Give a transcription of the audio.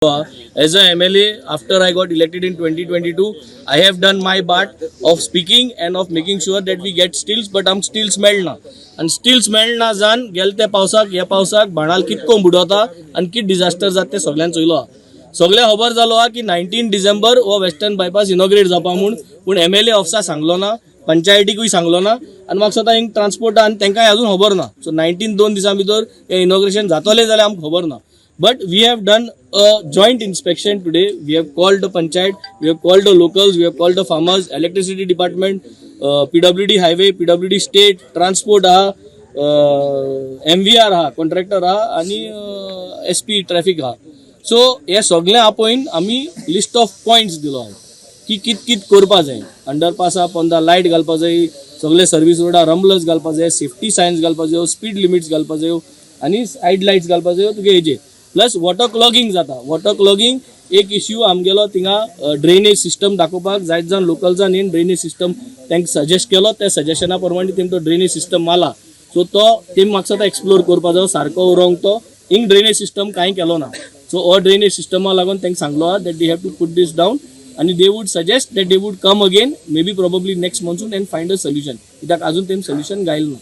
As a MLA, after I got elected in 2022, I have done my part of speaking and of making sure that we get steels, but आमकां stills मेळना आनी stills मेळना जावन गेले त्या पावसाक, ह्या पावसाक बाणाल कितको बुडवता आनी कित डिजास्टर जाता तें सगल्यांक चोयलो आहा. सगळें खबर जालो आहा की 19 डिसेंबर हो वेस्टर्न बायपास इनॉग्रेट जावपा म्हूण, पूण एमएलए ऑफिसा सांगलो ना, पंचायतीकूय सांगलो ना आनी म्हाका दिसता हिंग ट्रान्सपोर्ट आनी तांकांय अजून खबर ना. सो 19 2 दिसां भितर हें इनॉग्रेशन जातलें जाल्यार आमकां खबर ना. But we have done a joint inspection today. We have called the panchayat, we have called the locals, we have called the farmers, electricity department, PWD highway, PWD state, transport आहा, MVR आहा, contractor आहा आनी SP traffic आहा. So हे सगळें आपोवन आमी list of points दिलो आहा की कित कित करपा जाय. अंडरपासा पोंदा लायट घालपा जाय, सगळे सर्वीस रोडार रंबलर्स घालपा जाय, सेफ्टी सायन्स घालपा जायो, स्पीड लिमिट्स घालपा जायो आनी सायड लायट्स घालपा जायो तुगे हेजे. प्लस वॉटर क्लॉगिंग जाता. वॉटर क्लॉगिंग एक इश्यू आमगेलो. थिंगा ड्रेनेज सिस्टम दाखोवपाक जायत जावन लोकल्सान येवन ड्रेनेज सिस्टम तांकां सजेस्ट केलो. त्या सजेशना प्रमाणे तेमी तो ड्रेनेज सिस्टम मारला. सो तो तेमी म्हाका दिसता एक्सप्लोर करपा जायो, सारको उरोंक तो हिंग ड्रेनेज सिस्टम कांय केलो ना. सो हो ड्रेनेज सिस्टमा लागून तांकां सांगलो आहा that they have to put this down आनी they would suggest that they would come again, maybe probably next monsoon, and find a solution, कित्याक अजून तेमी सोल्युशन गायलें ना.